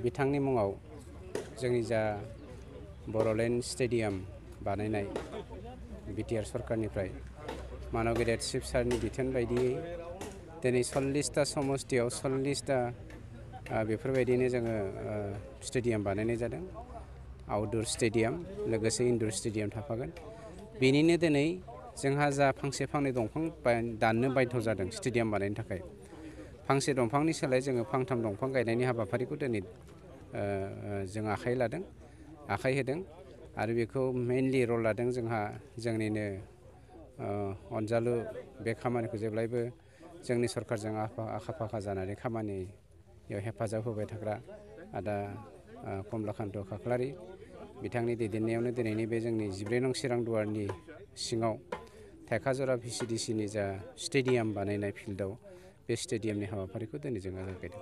बिथांनि मुङाव जोंनि जा बर'लेण्ड स्टेडियाम बानायनाय बिटिआर सरकारनिफ्राय मानव गेदेर चिफ सारनि बिथोन बायदियै दिनै 40टा समस्तियाव 40टा बेफोरबायदिनो जोङो स्टेडियाम बानायनाय जादों। आउटडोर स्टेडियाम लोगोसे इनडोर स्टेडियाम थाफागोन। बेनिनो दिनै जोंहा जा फांसे फांनै दंफां दाननो बाध्य जादों स्टेडियाम बानायनो थाखाय। फांसे दंफांनि सोलाय जोङो फांथाम दंफां गायनायनि हाबाफारिखौ दिनै जों आखाइ होदों आरो बेखौ मेइनलि रल लादों जोंहा जोंनिनो अनजालु बे खामानिखौ जेब्लायबो जोंनि सरकारजों आखा फाखा जानानै खामानियाव हेफाजाब होबाय थाग्रा आदा कमलाकान्त खाख्लारि बिथांनि दैदेननायावनो दिनैनि बे जोंनि 14 नं चिरां दुवारनि सिङाव थेकाजरा भिसिडिसिनि जा स्टेडियाम बानायनाय फिल्डआव बे स्टेडियामनि हाबाफारिखौ दिनै जों जागायदों।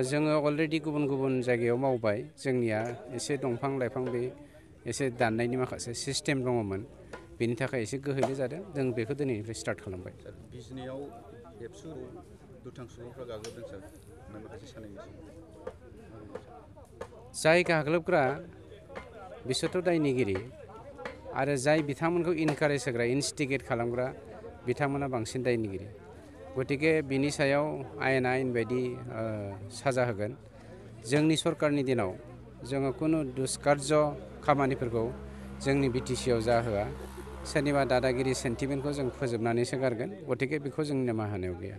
जोङो अलरेडि गुबुन गुबुन जायगायाव मावबाय। जोंनिया एसे दंफां लाइफां बे एसे दाननायनि माखासे सिस्टेम दङमोन, बेनि थाखाय एसे गोहैले जादों। जों बेखौ दिनैनिफ्राय स्टार्ट खालामबाय। बिजनियाव एबसु दुथां सुबुंफ्रा गाग्लोबदों सार माखासे सानैनि जाय गाग्लोबग्रा बिसोरथ' दायनिगिरि आरो जाय बिथांमोनखौ इनकारेज होग्रा इनस्टिगेट खालामग्रा बिथांमोना बांसिन दायनिगिरि। गतिके बिनि सायाव आयेना आयेन बायदि साजा होगोन। जोंनि सरकारनि दिनाव जोङो खुनु दुष्कार्य खामानिफोरखौ जोंनि बिटिसिआव जाहोआ। सोरनिबा दादागिरि सेन्टिमेन्टखौ जों फोजोबनानैसो गारगोन। गतिके बेखौ जों निमाहा होनायाव गैया।